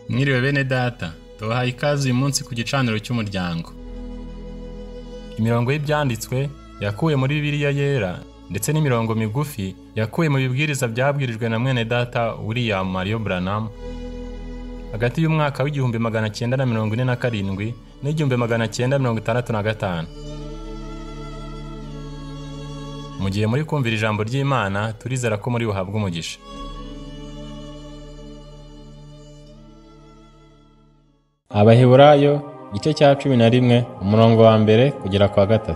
Mwiriwe bene data, tubahaye ikaze uyu munsi ku gicaniro cy'umuryango. Imirongo y'ibyanditswe yakuwe muri Bibiliya yera ndetse n'imirongo migufi yakuwe mu bibwiriza byabwirijwe na mwene data William Mario Branham hagati y'umwaka w'1947 n'1965. Mu gihe muri kumvira ijambo ry'Imana, turizera ko muri buhabwe umugisha. Abaheburayo igice cya 11 umurongo wa mbere kugera kwa 3.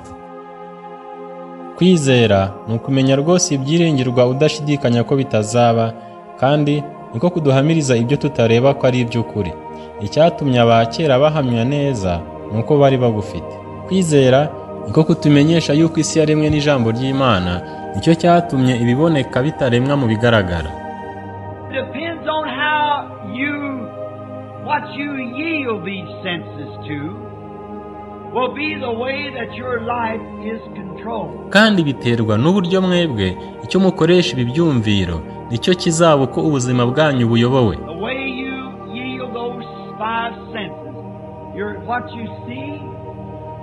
Kwizera ni ukumenya rwose ibyiringirwa udashidikanya ko bitazaba, kandi niko kuduhamiriza ibyo tutareba ko ari iby'ukuri. Icyatumye abakera bahamya neza nuko bari bagufite. Kwizera niko kutumenyesha yuko isi yaremwe n'ijambo ry'Imana, nicyo cyatumye ibiboneka bitaremwa mu bigaragara. Depends on how you what you yield these senses to will be the way that your life is controlled. Kandi biterwa n'uburyo mwebwe icyo mukoresha ibi byumviro nicyo kizaba uko ubuzima bwanyu buyobowe. The way you yield those five senses, your what you see,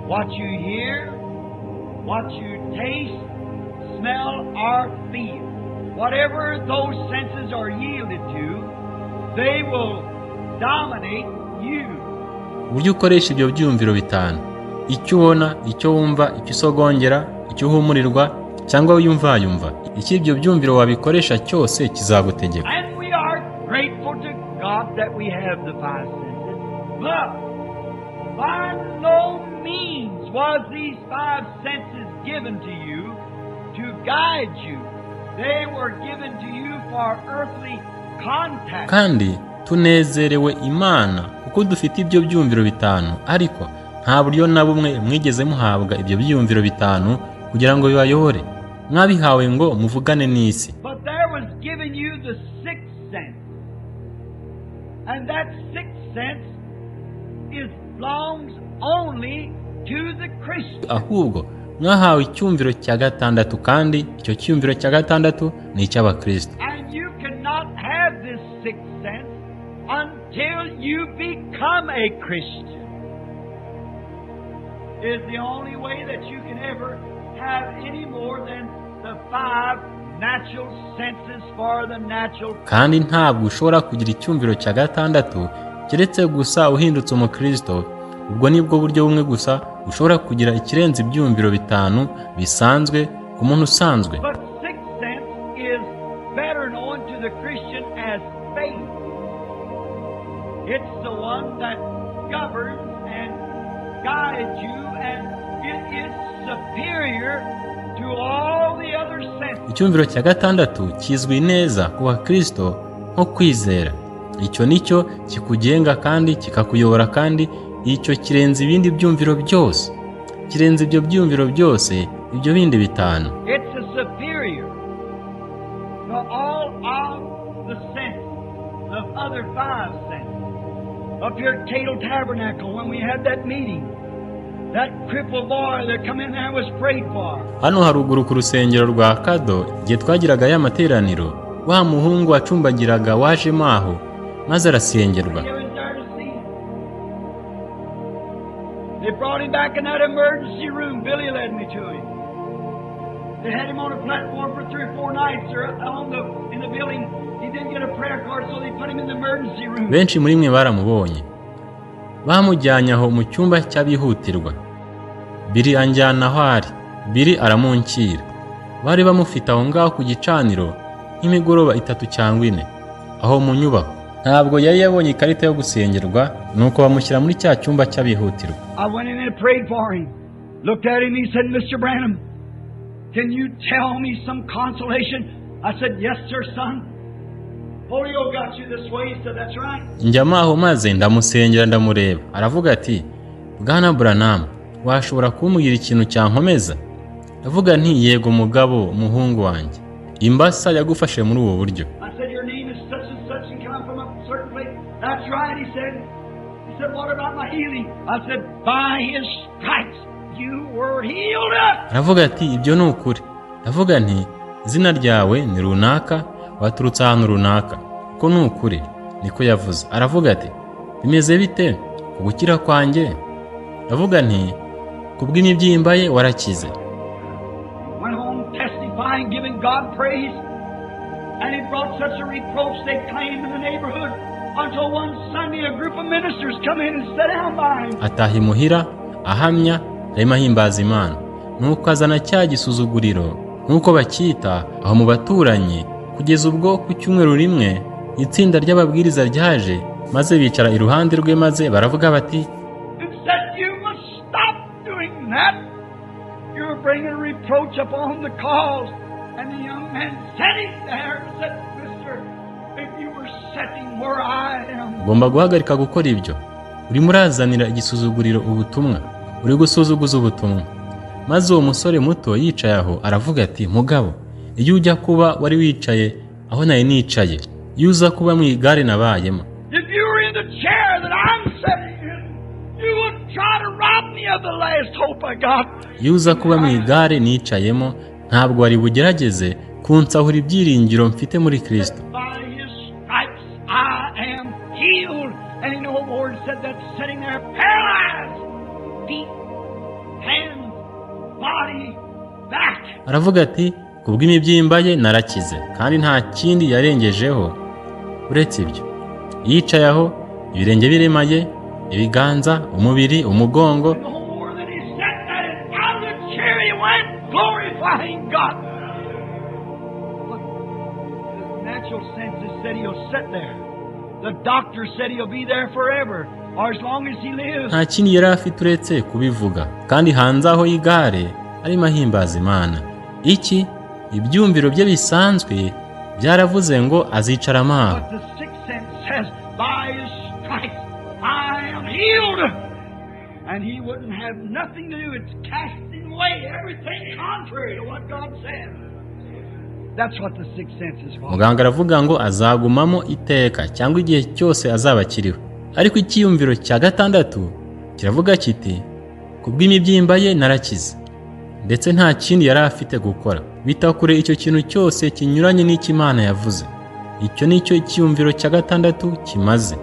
what you hear, what you taste, smell or feel. Whatever those senses are yielded to, they will dominate you. Uburyo ukoresha ibyo byumviro bitanu, icyo ubona, icyo wumva, icyo usogongera, icyo uhumurirwa cyangwa wiyumvayumva, icyo ibyo byumviro wabikoresha cyose kizagutegeka. And we are grateful to God that we have the five senses. But by no means was these five senses given to you to guide you. They were given to you for earthly contact. Kandi tunezerewe Imana kuko dufite ibyo byumviro bitanu, ariko nta buryo na bumwe mwigeze muhabwa ibyo byumviro bitanu kugira ngo bibayobore. Mwabihawe ngo muvugane n'isi. But there was given you the sixth sense. And that sixth sense is belongs only to the Christian. Ahubwo mwahawe icyumviro cya gatandatu, kandi icyo cyumviro cya gatandatu ni icy'abakristo. And you cannot have this sixth sense until you become a Christian. Is the only way that you can ever have any more than the five natural senses for the natural. Kandi ntabwo ushobora kugira icyumviro cya gatandatu keretse gusa uhindutse umukristo. Ubwo nibwo buryo bumwe gusa ushobora kugira ikirenze ibyumviro bitanu bisanzwe ku muntu usanzwe. But sixth sense is better known to the Christian as faith. It's the one that governs and guides you, and it is superior to all the other senses. Icyumviro cya gatandatu kizwi neza ku bakristo nko kwizera. Icyo nicyo kikugenga kandi kikakuyobora, kandi icyo kirenze ibindi byumviro byose. Kirenze ibyo byumviro byose, ibyo bindi bitanu. It's a superior to all of the senses, the other five senses. Up here at Cadle Tabernacle, when we had that meeting, that crippled boy that come in there was prayed for. Hano haruguru ku rusengero rwa Kado, igihe twagiraga ya materaniro, wa muhungu wacumbagiraga wajemo aho maze arasengerwa. He was there to see him. They brought him back in that emergency room. Billy led me to him. They had him on a platform for 3 or 4 nights or on the in the building. He didn't get a prayer card, so they put him in the emergency room. Benshi muri mwe baramubonye. Bamujyanye aho mu cyumba cy'abihutirwa. Billy anjyana aho ari. Billy aramunkira. Bari bamufite aho ngaho ku gicaniro nk'imigoroba 3 cyangwa 4 aho mu nyubako. Ntabwo yari yabonye ikarita yo gusengerwa, nuko bamushyira muri cya cyumba cy'abihutirwa. I went in and prayed for him. Looked at him, he said, "Mr. Branham, can you tell me some consolation?" I said, "Yes, sir, son. Polio got you this way." He said, "That's right." Njyamo aho maze ndamusengera ndamureba. Aravuga ati, "Bwana Branham, washobora kumbwira ikintu cyankomeza?" Ndavuga nti, "Yego mugabo, muhungu wanjye. Imbasa yagufashe muri ubu buryo." I said, "Your name is such and such and come from a certain place." "That's right," he said. He said, "What about my healing?" I said, "By his stripes you were healed." Aravuga ati, "Ibyo ni ukuri." Ndavuga nti, "Izina ryawe ni runaka, waturutse ahantu runaka." Ko ni ukuri. Niko yavuze. Aravuga ati, bimeze bite ku gukira kwanjye? Ndavuga nti, kubw'imibyimba ye warakize. Went home testifying, giving God praise, and he brought such a reproach they claimed in the neighborhood until one Sunday a group of ministers come in and sat down by him. Ataha imuhira ahamya, arimo ahimbaza Imana. Nuko azana cya gisuzuguriro nk'uko bacyita aho mu baturanyi, kugeza ubwo ku cyumweru rimwe itsinda ry'ababwiriza ryaje maze bicara iruhande rwe, maze baravuga bati, And said, you must stop doing that. You're bringing reproach upon the cause. And the young man sitting there said, Mister, if you were sitting where I am, ugomba guhagarika gukora ibyo. Urimo urazanira igisuzuguriro ubutumwa, uri gusuzuguza ubutumwa. Maze uwo musore muto yicaye aho aravuga ati, mugabo, iyo ujya kuba wari wicaye aho nari nicaye, iyo uza kuba mu igare nabayemo, if you were in the chair that I'm sitting in, you wouldn't try to rob me of the last hope I got. iyo uza kuba mu igare nicayemo, ntabwo wari bugerageze kunsahura ibyiringiro mfite muri Kristo. By his stripes I am healed. And he no more said that sitting there paralyzed, feet, hands, body, back. Aravuga ati, kubw'imibyimba ye narakize, kandi nta kindi yarengejeho uretse ibyo. Yicaye aho, ibirenge biremaye, ibiganza, umubiri, umugongo. No more than he said that, and out of the chair he went, glorifying God. But the natural senses said he'll sit there. The doctor said he'll be there forever, or as long as he lives. Nta kindi yari afite uretse kubivuga, kandi hanze aho y'igare arimo ahimbaza Imana. Iki ibyumviro bye bisanzwe byaravuze ngo azicara aho. But the sixth sense says, by his stripes I am healed. And he wouldn't have nothing to do. It's casting away everything contrary to what God said. That's what the sixth sense is for. Muganga aravuga ngo azagumamo iteka cyangwa igihe cyose azaba akiriho. Ariko icyiyumviro cya gatandatu kiravuga kiti, kubw'imibyimba ye narakize. Ndetse nta kindi yari afite gukora. Bita kure icyo kintu cyose kinyuranye n'icyo Imana yavuze. Icyo ni cyo icyiyumviro cya gatandatu kimaze.